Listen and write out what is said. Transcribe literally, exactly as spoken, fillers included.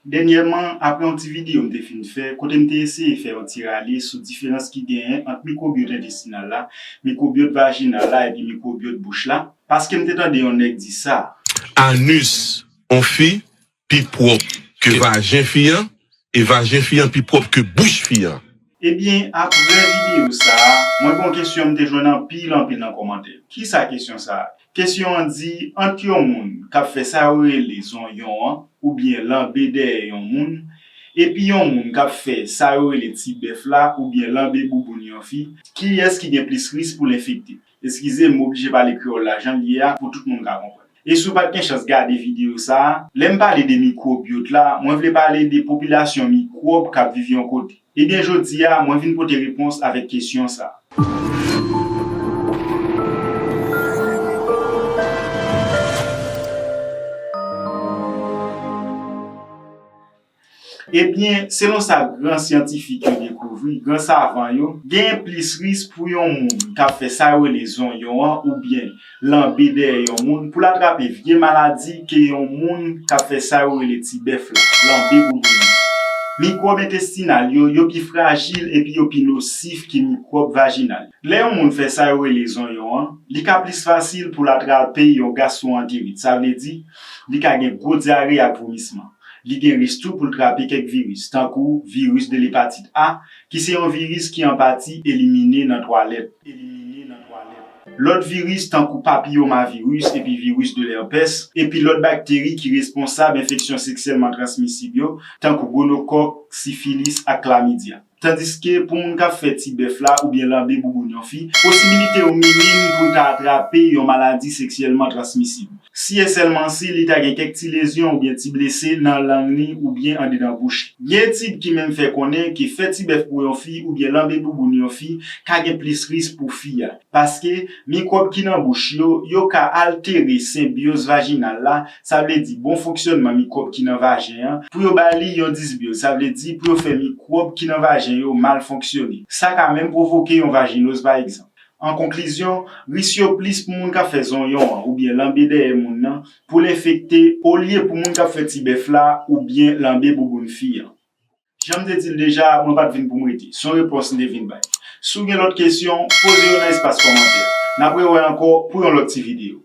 Dènyèman, apre yon ti videyo m te fin fè, kote m te eseye fè yon ti rale sou diferans ki genyen ant mikwobyot entestinal la, mikwobyot vajinal la epi mikwobyot bouch la, paske m te tande yon nèg di sa. Anus yon fi pi pwòp ke vajen fi an, e vajen fi an pi pwòp ke bouch fi an. Ebyen, apre videyo sa a, mwen gen yon kesyon m te jwenn anpil anpil nan kòmantè. Kisa kesyon sa a? Kesyon an di, ant yon moun k ap fè sa yo rele zonyon an, oubyen lanbe dèyè yon moun, epi yon moun k ap fè sa yo rele ti bèf la, oubyen lanbe bouboun yon fi, kiyès ki gen plis risk pou l enfekte? Eskize m, m oblije pale kreyòl la jan l ye a pou tout moun ka konprann. E si w pa t gen chans gade videyo sa a, lè m pale de mikwobyot la, mwen vle pale de popilasyon mikwòb k ap viv yon kote. Ebyen, jodi a, mwen vin pote repons avèk kesyon sa a. Ebyen, selon sa gran syantifik yo dekouvri, gran savan yo, genyen plis risk pou yon moun k ap fè sa yo rele zonyon an oubyen lanbe dèyè yon moun pou l atrape vye maladi ke yon moun k ap fè sa yo rele ti bèf la, lanbe bouboun li. Mikwòb entestinal yo, yo pi frajil epi yo pi nosif ke mikwòb vajinal yo. Lè yon moun fè sa yo rele zonyon an, li ka plis fasil pou l atrape yon gastwoanterit, sa vle di, li ka gen gwo dyare ak vomisman. Li gen risk tou pou l trape kèk viris, tankou viris de lepatit A, ki se yon viris ki an pati elimine nan twalèt. Lòt viris, tankou papiyomaviris epi viris de lèpès, epi lòt bakteri ki responsab enfeksyon seksyèlman transmisib yo, tankou gonokòk, sifilis ak klamidya. Tandiske pou moun k ap fè ti bèf la oubyen lanbe bouboun yon fi, posibilite yo minim pou l ta atrape yon maladi seksyèlman transmisib. Si e sèlman si li ta gen kèk ti lezyon oubyen ti blese nan lang li oubyen andedan bouch li. Gen etid ki menm fè konnen ke fè ti bèf pou yon fi oubyen lanbe bouboun yon fi ka gen plis risk pou fi a. Paske mikwòb ki nan bouch yo, yo ka altere senbyoz vajinal la, sa vle di bon fonksyònman mikwòb ki nan vajen an, pou yo ba li yon disbyoz, sa vle di pou yo fè mikwòb ki nan vajen yo mal fonksyone. Sa ka menm pwovoke yon vajinoz pa egzanp. An konklizyon, risk yo plis pou moun k ap fè zonyon an oubyen lanbe dèyè moun nan pou l enfekte olye pou moun k ap fè ti bèf la oubyen lanbe bouboun fi an. Jan m te di l deja, mwen pa t vin pou m rete. Se yon repons m te vin bay. Si w gen lòt kesyon, poze yo nan espas kòmantè. N ap rewè ankò pou yon lòt ti videyo.